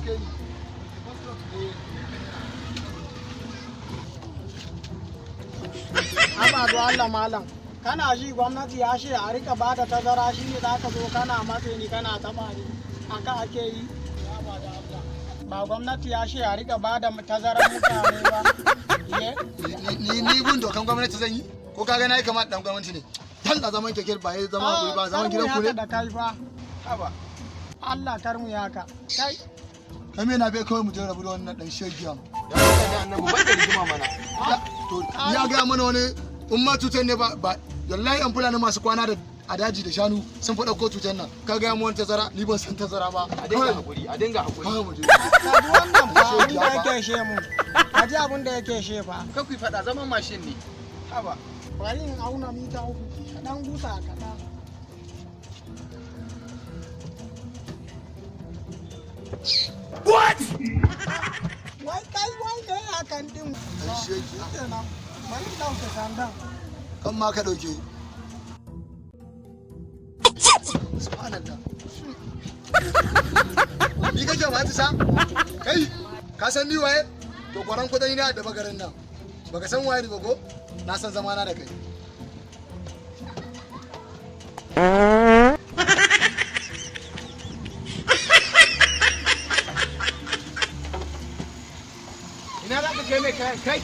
Ka kai ni. Haba do Allah malam. Kana ji gwamnati ya ce a rika bada tazara, shi ne za ka zo kana matse ni, kana taba ni. Haka ake yi. Haba da Allah. Ba gwamnati ya ce a rika bada tazarar mutane ba. Ye? Ni bin dokan gwamnati zan yi? Ko ka ga nayi kamar dan gwamnati ne? Dan zaman keke ba ya zama guri ba, zaman Kar mu gidan ku yi haka ne. da kai fa. Haba. Allah, kar mu yi haka. Kai. Kai me na bai kawai mu je rabu da wannan dan shegiyan. Ya Allah da Annabi, ban da rigima mana. To ya ga mana wani in ma cutar ne ba wallahi an Fulani masu kwana da a daji da shanu sun fi ɗauko cutar nan. Ka ga mu wani tazara, ni ban san tazara ba. A dinga hakuri, a dinga hakuri. Kawai mu je. Ka ji wannan fa abin da yake she mu. Ka ji abin da yake she fa. Kar ku yi faɗa, zaman mashin ne. Haba. Bari in auna mita 3. Kaɗan gusa kaɗan. What? Wai kai, wai ne hakan din? Dan shegiya. Kenan. Bari in ɗauke sandan. Kan ma ka ɗauke. Subhanallah. Ni kake ma sa? Kai, ka san ni waye? To kwaran kudin ni da bagarin nan. Baka san waye ni ba ko? Na san zamana da kai. Ina za ka kai mai kayan kai?